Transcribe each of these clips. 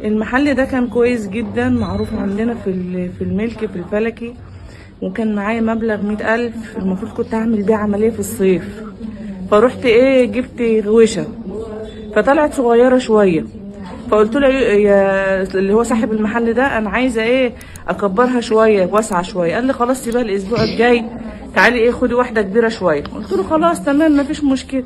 المحل ده كان كويس جدا، معروف عندنا في الملك في الفلكي، وكان معايا مبلغ 100,000 المفروض كنت هعمل بيه عملية في الصيف. فروحت جبت غويشة، فطلعت صغيرة شوية، فقلت له يا اللي هو صاحب المحل ده انا عايزة اكبرها شوية، واسعة شوية. قال لي خلاص يبقى الاسبوع الجاي تعالي خدي واحدة كبيرة شوية. قلت له خلاص تمام مفيش مشكلة،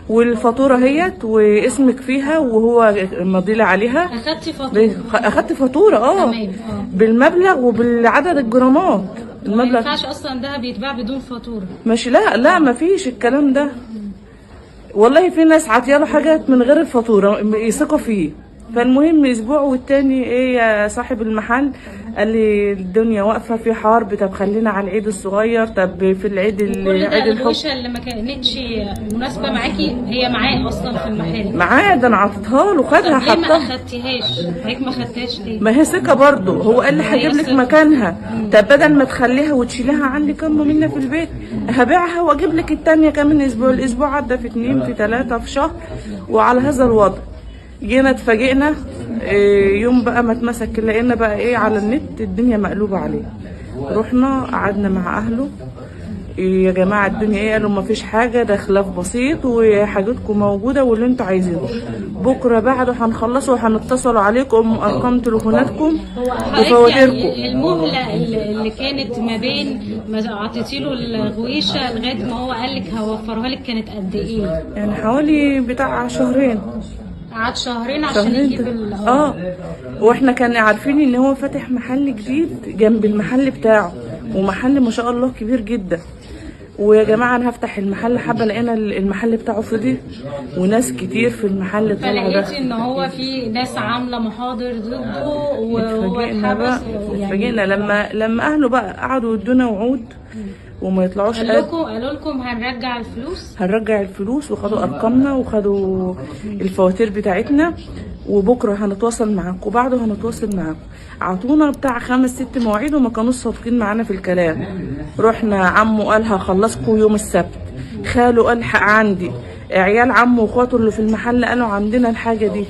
والفاتورة هيت واسمك فيها وهو مضيلي عليها. اخدتي فاتورة؟ اخدت فاتورة تمام. بالمبلغ وبالعدد الجرامات. المبلغ ما ينفعش اصلا ده بيتباع بدون فاتورة. ماشي. لا مفيش الكلام ده والله، في ناس عطياله حاجات من غير الفاتورة يثقوا فيه. فالمهم اسبوع والتاني يا صاحب المحل قال لي الدنيا واقفة في حرب، طب خلينا على العيد الصغير، طب في العيد العيد الغويشه اللي ما كانتش مناسبة معاكي هي معاه اصلا في المحل، معاه ده انا عطيتها له خدها حطها. ليه ما اخدتيهاش؟ حضرتك ما خدتهاش ليه؟ ما هي ثقة برضه، هو قال لي هجيب لك مكانها. طب بدل ما تخليها وتشيلها عندي كم منا في البيت هبيعها واجيب لك الثانية كمان اسبوع. الاسبوع عدى في 2 في 3 في شهر، وعلى هذا الوضع جينا اتفاجئنا يوم بقى ما اتمسك لقينا بقى على النت الدنيا مقلوبة عليه. رحنا قعدنا مع اهله، يا جماعة الدنيا قالوا ما فيش حاجة، ده خلاف بسيط وحاجتكم موجودة واللي انتوا عايزينه بكره بعده هنخلصه وهنتصلوا عليكم ارقام تليفوناتكم وفواتيركم. يعني المهلة اللي كانت ما بين ما عطيتي له الغويشه لغاية ما هو قال لك هوفرها لك كانت قد ايه؟ يعني حوالي بتاع شهرين. قعد شهرين عشان يجيب واحنا كنا عارفين ان هو فاتح محل جديد جنب المحل بتاعه، ومحل ما شاء الله كبير جدا. ويا جماعة انا هفتح المحل، حابة لقينا المحل بتاعه فضي وناس كتير في المحل. فلقيتي ان هو في ناس عامله محاضر ضده وهو اتحبس. اتفاجئنا لما اهله بقى قعدوا يدونا وعود وما يطلعوش. قالوا لكم هنرجع الفلوس، هنرجع الفلوس، وخدوا ارقامنا وخدوا الفواتير بتاعتنا، وبكره هنتواصل معاكم وبعده هنتواصل معاكم. عطونا بتاع 5 6 مواعيد وما كانوش صادقين معانا في الكلام. رحنا عمه قال هخلصكم يوم السبت، خاله قال حق عندي، عيال عمه واخواته اللي في المحل قالوا عندنا الحاجة دي،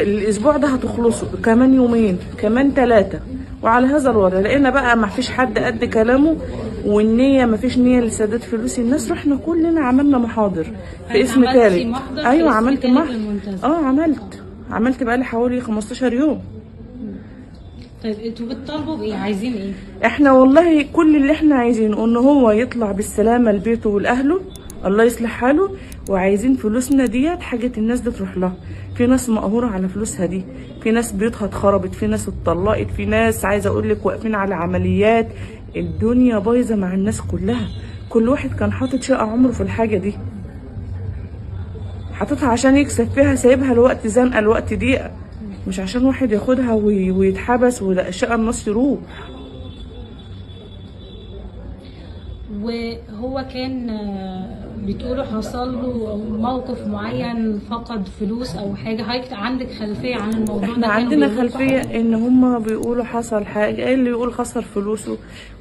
الاسبوع ده هتخلصوا، كمان يومين، كمان 3، وعلى هذا الوضع. لقينا بقى ما فيش حد قد كلامه، والنية ما فيش نيه لسداد فلوس الناس. رحنا كلنا عملنا محاضر في اسم ثالث. ايوه عملت محضر. عملت بقى لي حوالي 15 يوم. طيب انتوا بتطالبوا بايه؟ عايزين ايه؟ احنا والله كل اللي احنا عايزينه ان هو يطلع بالسلامة لبيته ولاهله، الله يصلح حاله، وعايزين فلوسنا ديت حاجة الناس دي تروح لها. في ناس مقهوره على فلوسها دي، في ناس بيوتها اتخربت، في ناس اتطلقت، في ناس عايزه اقول لك واقفين على عمليات. الدنيا بايظة مع الناس كلها، كل واحد كان حاطط شقه عمره في الحاجة دي، حاططها عشان يكسب فيها، سايبها لوقت زنقه لوقت ضيقه، مش عشان واحد ياخدها ويتحبس ولا شقه الناس يروح. وهو كان بتقولوا حصل له موقف معين، فقد فلوس او حاجة، حضرتك عندك خلفية عن الموضوع ده؟ احنا عندنا خلفية ان هم بيقولوا حصل حاجة، اللي يقول خسر فلوسه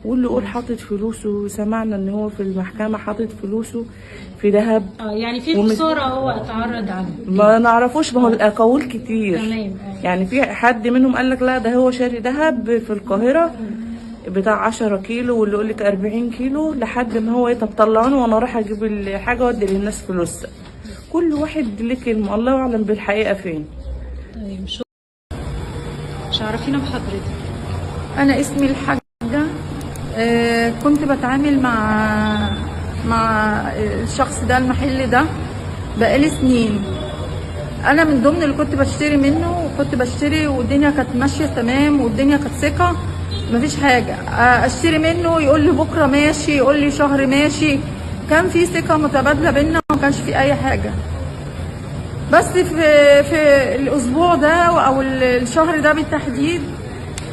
واللي يقول حاطط فلوسه. سمعنا ان هو في المحكمة حاطط فلوسه في ذهب، يعني في خسارة هو اتعرض عليها ما نعرفوش، ما هو الاقاويل كتير. تمام. يعني في حد منهم قال لك لا ده هو شاري ذهب في القاهرة بتاع 10 كيلو، واللي يقول لك 40 كيلو، لحد ما هو طب طلعوني وانا رايحة اجيب الحاجة وادي للناس فلوسها. كل واحد ليه كلمة، الله اعلم بالحقيقة فين. طيب شو عرفينا بحضرتك؟ انا اسمي الحاجة، كنت بتعامل مع الشخص ده، المحل ده بقالي سنين. انا من ضمن اللي كنت بشتري منه، وكنت بشتري والدنيا كانت ماشية تمام، والدنيا كانت ثقة، مفيش حاجة. اشتري منه يقول لي بكره ماشي، يقول لي شهر ماشي، كان في ثقة متبادلة بينا، وما كانش في اي حاجة. بس في الاسبوع ده او الشهر ده بالتحديد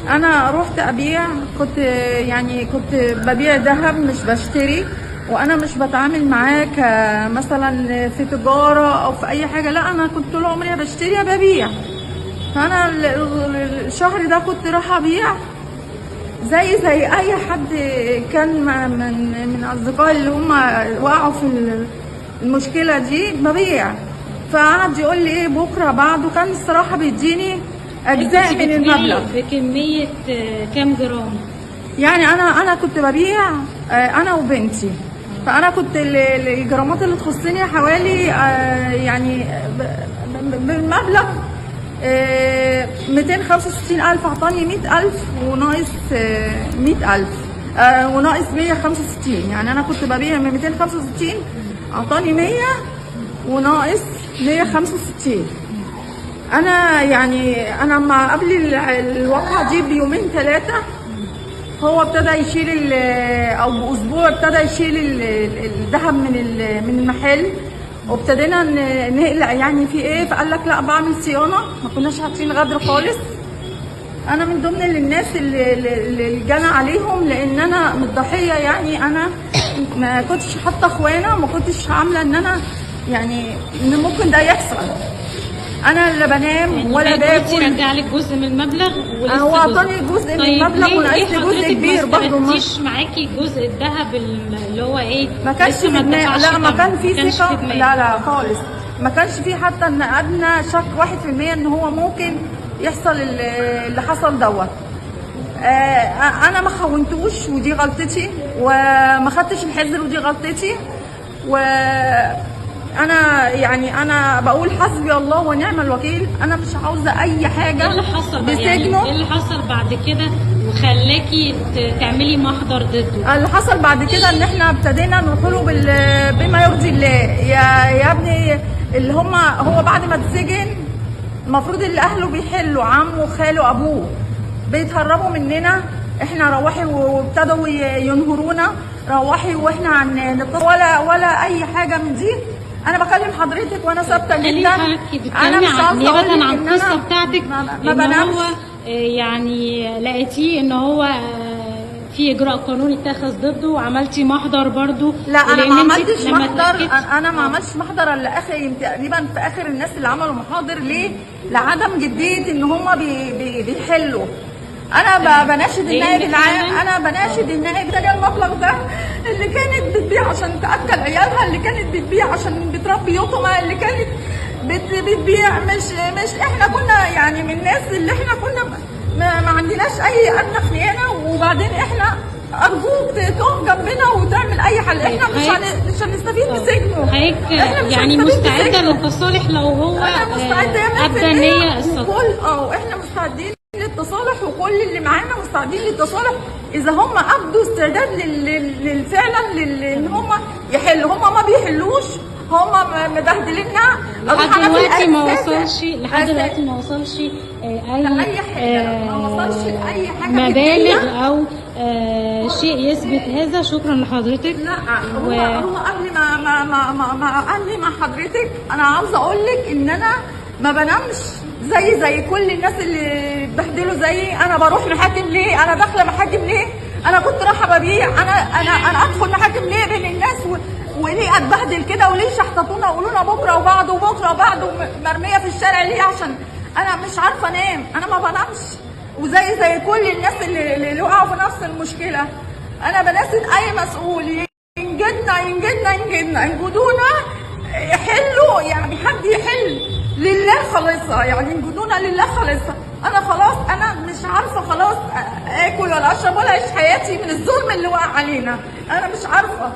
انا رحت ابيع، كنت ببيع ذهب مش بشتري، وانا مش بتعامل معاه كمثلا في تجارة او في اي حاجة، لا انا كنت طول عمري بشتري ببيع. فانا الشهر ده كنت رايحة ابيع زي اي حد كان من اصدقائي اللي هم وقعوا في المشكلة دي ببيع. فقعد يقول لي ايه بكره بعده، كان الصراحة بيديني اجزاء كنت من بتبيعي المبلغ. بكمية كام جرام؟ يعني انا كنت ببيع انا وبنتي، فانا كنت الجرامات اللي تخصني حوالي يعني بالمبلغ 265,000، اعطاني 100,000 وناقص 100,000 وناقص 165. يعني انا كنت ببيع من 265، اعطاني 100 وناقص 165. انا يعني انا ما قبل الواقعة دي بيومين ثلاثة هو ابتدى يشيل او باسبوع ابتدى يشيل الذهب من المحل، وابتدينا نقلق يعني في ايه، فقال لك لا بعمل صيانة. ما كناش عارفين غدر خالص. انا من ضمن الناس اللي جنى عليهم، لان انا من الضحية. يعني انا ما كنتش حاطه اخوانا، ما كنتش عامله ان انا يعني ان ممكن ده يحصل. انا لا بنام يعني ولا باكل. رجع لك جزء من المبلغ ولسه هو اعطاني جزء من المبلغ وناقص لي جزء كبير برضه. ما معاكي جزء الذهب اللي هو ايه؟ ما كانش في دماغي، لا ما كان في ثقة، لا لا خالص، ما كانش في حتى ان ادنى شك 1% ان هو ممكن يحصل اللي حصل دوت. انا ما خونتوش ودي غلطتي، وما خدتش الحذر ودي غلطتي، و انا يعني انا بقول حسبي الله ونعم الوكيل. انا مش عاوزه اي حاجة. ايه اللي حصل بقى؟ يعني ايه اللي حصل بعد كده وخلاكي تعملي محضر ضده؟ اللي حصل بعد كده ان احنا ابتدينا نروح له بما يرضي الله. يا ابني اللي هم هو بعد ما اتسجن المفروض اللي اهله بيحلوا، عمه وخاله ابوه بيتهربوا مننا، احنا روحي، وابتدوا ينهرونا روحي واحنا هنتصل ولا اي حاجة من دي. انا بكلم حضرتك وانا ثابتة جدا. انا مش عاوزه اقول عن القصة بتاعتك ما بنامش. هو يعني لقيتيه ان هو في اجراء قانوني اتخذ ضده وعملتي محضر برضو؟ لا انا ما عملتش محضر. انا ما عملتش محضر الا اخر تقريبا في اخر الناس اللي عملوا محاضر. ليه؟ لعدم جدية ان هم بيحلوا. انا بناشد النائب العام، انا بناشد النائب ده المبلغ ده اللي كانت بتبيع عشان تاكل عيالها، اللي كانت بتبيع عشان بتربي يتامى، اللي كانت بتبيع مش احنا كنا يعني من الناس اللي احنا كنا ما عندناش اي ادنى خيانة. وبعدين احنا ارجوك تقف جنبنا وتعمل اي حل، احنا مش هنستفيد بسجنه. حضرتك يعني مستعدة للتصالح لو هو انا مستعدة ابدى نيه الصدق؟ احنا مستعدين للتصالح، وكل اللي معانا مستعدين للتصالح اذا هم ابدوا استعداد فعلا ان هم يحلوا. هم ما بيحلوش، هم مبهدليننا لحد دلوقتي. ما وصلش لحد دلوقتي، ما وصلش اي حاجة، ما وصلش لاي حاجة مبالغ او شيء يثبت هذا. شكرا لحضرتك. لا هو قبل ما ما ما ما, ما قبل ما حضرتك، انا عاوزه اقول لك ان انا ما بنامش زي كل الناس اللي اتبهدلوا زيي. انا بروح محاكم ليه؟ انا داخله محاكم ليه؟ انا كنت رايحة ببيع، انا انا انا ادخل محاكم ليه بين الناس وليه اتبهدل كده؟ وليه شحططونا وقولونا بكره وبعده وبكره وبعده مرمية في الشارع ليه؟ عشان انا مش عارفه انام، انا ما بنامش، وزي كل الناس اللي وقعوا في نفس المشكلة. انا بناشد اي مسؤول ينجدنا ينجدنا ينجدنا، انجدونا، حلوا، يعني حد يحل لله خالصة، يعني انجدونا لله خالصة. انا خلاص انا مش عارفه خلاص اكل ولا اشرب ولا اعيش حياتي من الظلم اللي وقع علينا، انا مش عارفه.